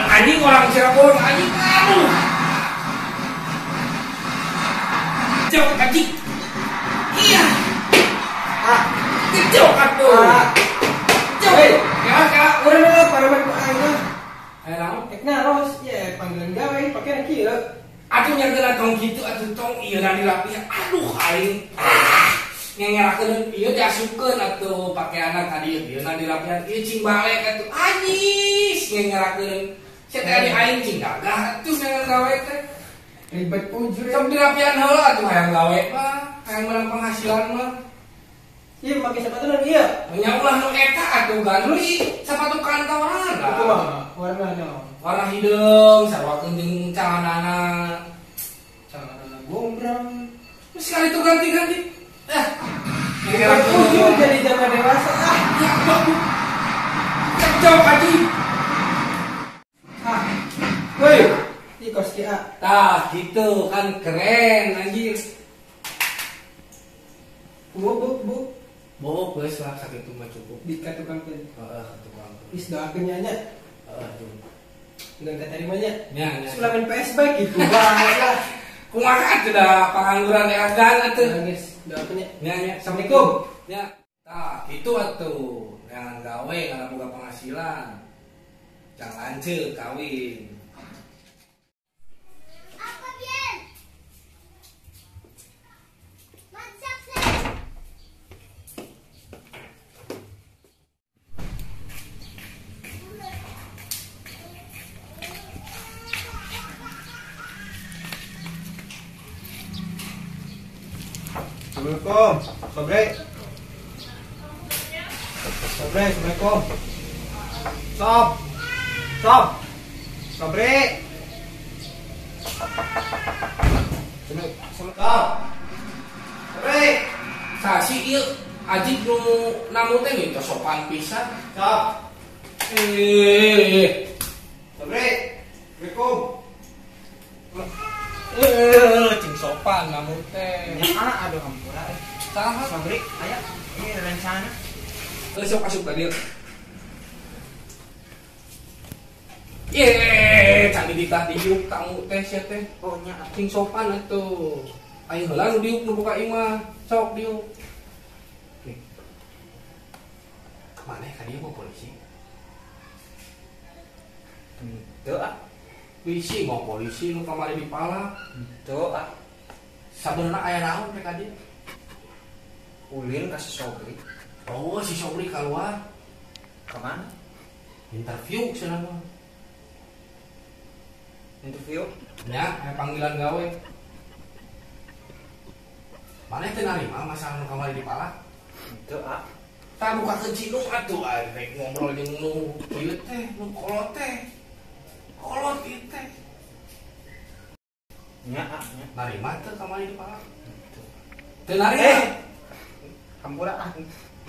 Anjing orang Cirebon anjing aduh. Jauh anjing. Iya. Ah, jauh atuh. Jauh. Hei, ya ka urang mah paraman ku aing mah. Aya naon? Ek naros, ye panggilan gawe pake na kieu. Atuh nya geura tong kitu atuh tong ieu na dirapihan. Aduh aing. Ngengerakeun ieu diasupkeun atuh pakeanna ka dieu ieu na dirapihan ieu cing balik atuh anjis ngengerakeun. Sia teh ari aing cing gagah atuh ngan gawe teh. Ribet ujur. Sok dirapihan heula atuh hayang gawe mah, hayang menang penghasilan mah. Ieu make sepatu naon ieu? Nya ulah nu eta atuh ganti sepatu kantoran lah. Kumaha? Warna naon? Warna hideung sarua jeung calanana. Calanana gombrang. Terus sekali itu ganti-ganti. Eh, ribet ujur jadi zaman dewasa ah. Ya, jauh anjing. Ah. Woi, di kos ki ah. Tah, gitu kan keren anjir. Bu, bu, bu. Bok geus lah sakitu mah cukup. Di ka tukang teh. Heeh, ka tukang. Geus doakeun nya nya. Heeh, tuh. Udah katarima nya. Nya, nya. Sulaman PS bae kitu bae lah. Kumaha atuh da pangangguran teh agan atuh. Geus, doakeun nya. Nya, nya. Assalamualaikum. Nya. Tah, kitu atuh. Jangan gawe karena boga penghasilan. Jangan lanceuk kawin. Apa bien? Assalamualaikum, Sobre. Sobre, assalamualaikum. Sob, sob, Sobre. Sob, Sobre. Sasi ieu ajik nu namu teh gitu sopan pisan. Sob. Sobre, assalamualaikum. Cing sopan namu teh. Ah, aduh hampura. Saha? Sobri, aya ini rencana. Sok asup ka dieu. Ye, can ditah diuk tamu teh sia teh. Oh nya, cing sopan atuh. Ayo heula nu diuk nu buka imah. Sok diuk. Nih. Maneh ka dieu mah polisi? Henteu ah. Polisi mau polisi nu kamari dipalak. Henteu ah. Sabenerna aya naon teh ka dieu? Ulin ka si Sobri. Oh, si Sobri keluar. Kemana? Interview cenah mah. Interview? Ya, aya panggilan gawe. Maneh teh narima masalah nu kamari dipalak? Henteu ah. Tah bukakeun cinung atuh rek ngobrol jeung nu ieu teh, nu kolot teh. Kolot ieu teh. Nya ah, nya. Narima teh kamari dipalak? Teu narima. Hampura ah.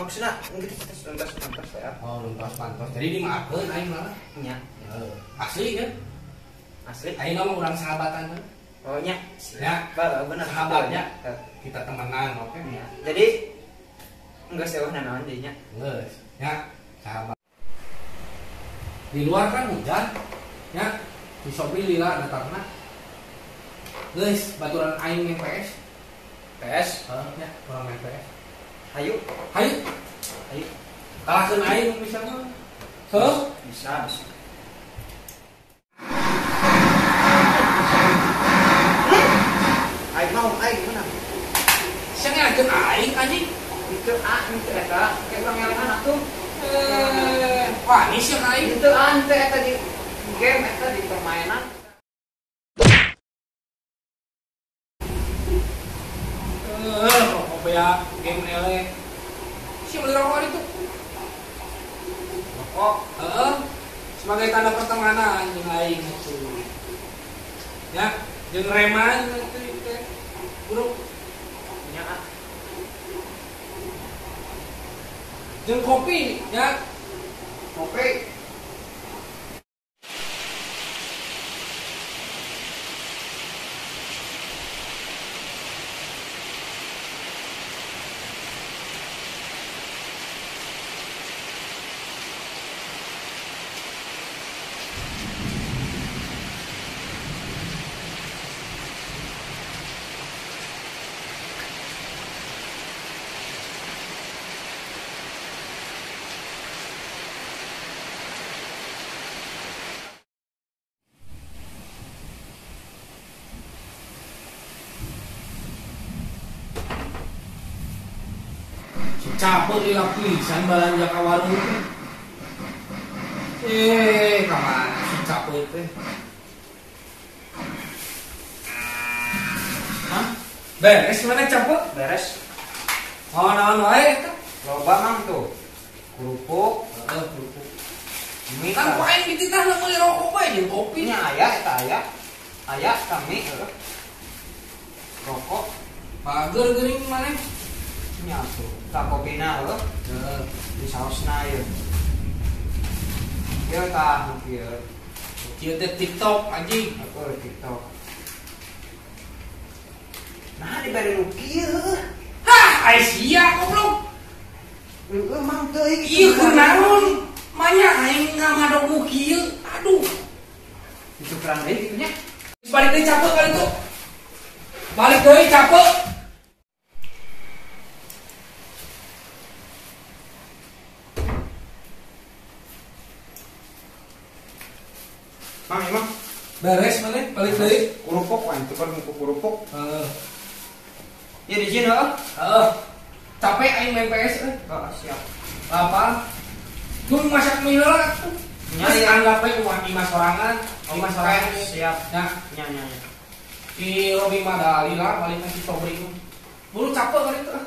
Maksudna geus luntas-pantos ya. Oh, luntas-pantos. Jadi dimaafkeun aing malah. Nya. Asli kan? Asli. Aing mah urang sahabatan kan. Oh nya. Ya, bener sahabatnya. Kita temenan, oke. Ya. Jadi geus eueuh nanaon deui nya. Geus, nya, sahabat. Di luar kan hujan. Ya, si Sobri lila datangna. Geus, baturan aing main PS. PS? Heeh, nya, urang main PS. Hayu. Hayu. Hayu. Kalahkeun aing bisa mah. Heuh? Bisa, bisa. Aing mau aing menang. Sia ngelakeun aing anjing. Itu ah, itu eta, kayak urang ngelehan atuh. Wani sia ka aing. Itu ah, itu eta di game eta di permainan. Rokok ya, game eleh. Sia beli rokok itu. Rokok? Heeh. Sebagai tanda pertemanan jeung aing atuh. Ya, jeung reman atuh teh. Bro. Nya ah. Jeung kopi, ya. Kopi. Capek lila pisan balanja ka warung teh. Ka mana si capek teh? Hah? Beres mana capek? Beres. Oh, naon wae eta? Loba mang tuh. Kerupuk, heeh, kerupuk. Mie kan ku aing dititahna meuli rokok bae jeung kopi. Nya aya eta aya. Aya kami heuh. Rokok pager geuning maneh. Nya tuh. Tah kopina heuh. Heeh, di saosna ieu. Ieu tah nu kieu. Kieu teh TikTok anjing. Aku TikTok. Nah, dibere nu kieu. Hah, ai sia goblok. Heueuh mang teuing. Ieu keur naon? Manya aing ngamadog nu kieu. Aduh. Ditukeran deui kitu nya. Balik deui capek kali itu. Balik deui capek. Mang, emang beres maneh balik deui. Kerupuk aing tuker muku kerupuk. Heeh. Ya di sini heuh. Heeh. Capek aing main PS euy. Heeh, siap. Apa? Tunggu masak mie heula atuh. Nya Geus anggap we uang imah sorangan, imah sorangan siap. Nya, nya nya. Si Robi mah da lila balik ka si Sobri mah. Buru capek kali itu ah.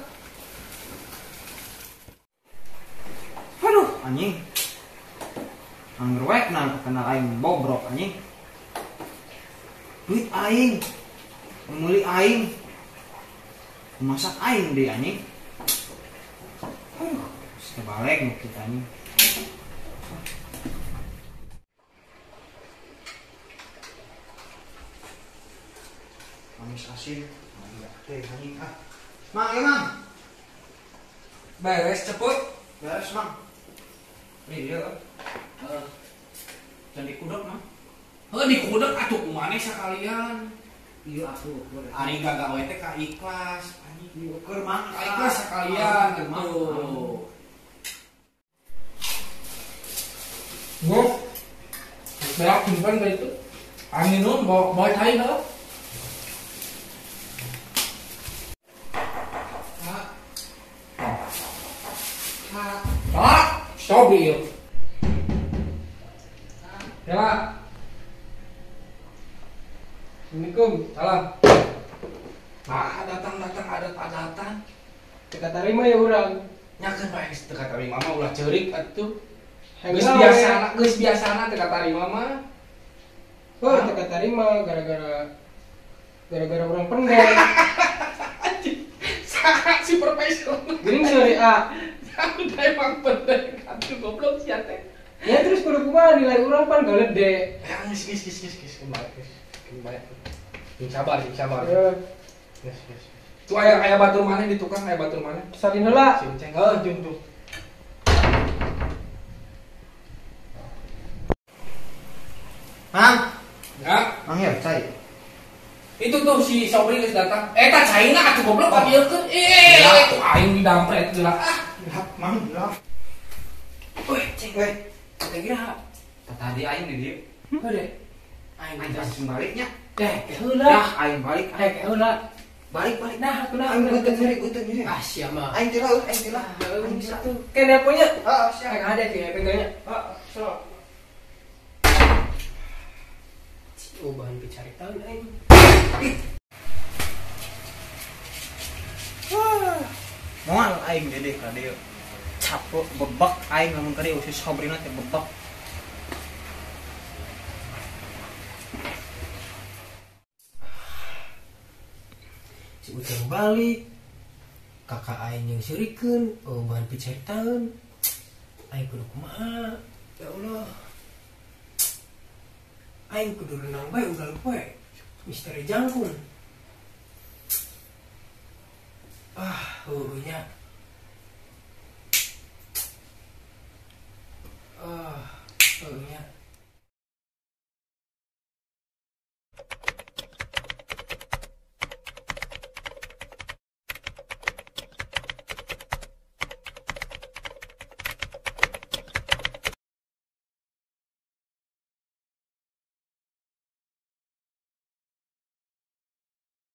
Aduh, anjing. Angger wae kenal aing bobrok anjing. Duit aing. Meuli aing. Masak aing deui anjing. Aduh, sebalik nu kita anjing. Manis asin, teh anjing ah. Mang, ya mang. Beres cepet. Beres mang. Iya. Heeh. Dan dikudek mang. Heuh dikudek atuh kumaneh sakalian. Iya atuh. Ari gagawe teh ka ikhlas anjing. Ieu keur mang. Ka ikhlas sakalian atuh. Gua berak simpan ka itu. Angin nun bawa cai heuh. Ah, Sobri yuk. Ya, Pak. Assalamualaikum. Salam. Nah, datang-datang ada padatan. Teka tarima ya urang. Nyakeun bae geus teka tarima mah ulah ceurik atuh. Geus biasana teka tarima mah. Oh, teka tarima gara-gara urang pendek. Anjing. Saha supervisor. Geuning seuri A. Aku dah emang pendek atuh goblok sia teh. Ya terus kudu kumaha nilai urang pan galede. Ya geus geus geus geus kumaha geus. Kumaha. Sing sabar, sing sabar. Geus geus. Tuh aya batur maneh di tukang, aya batur maneh. Salin heula. Sing ceng heuh jeung tuh. Mang. Ya, Mang ya, cai. Itu tuh si Sobri geus datang. Eta caina atuh goblok padieukeun. Eh, itu aing didampret geura. Ah, Mang, gelap. Weh, ceng. Weh, teh geura. Tadi aing di dieu. Heuh. Aing langsung baliknya. Teh, heula. Nah, aing balik. Teh, heula. Balik, balik. Nah, aku aing beuteung nyeri, beuteung nyeri. Ah, sia mah. Aing teh lah, aing teh lah. Aing bisa tuh. Kene punya. Heeh, siap. Kayak ada sih, pegangnya. Heeh, sok. Oh, bahan dicari tahu aing. Wah. Moal aing dedeh ka dieu. Capek bebek aing lamun ka dieu si Sobrina teh bebek. Si Ujang balik, kakak aing yang sirikeun, oh bahan piceritaeun. Aing kudu kumaha? Ya Allah. Aing kudu renang bae ugal poe. Misteri jangkung. Ah, heueuh nya.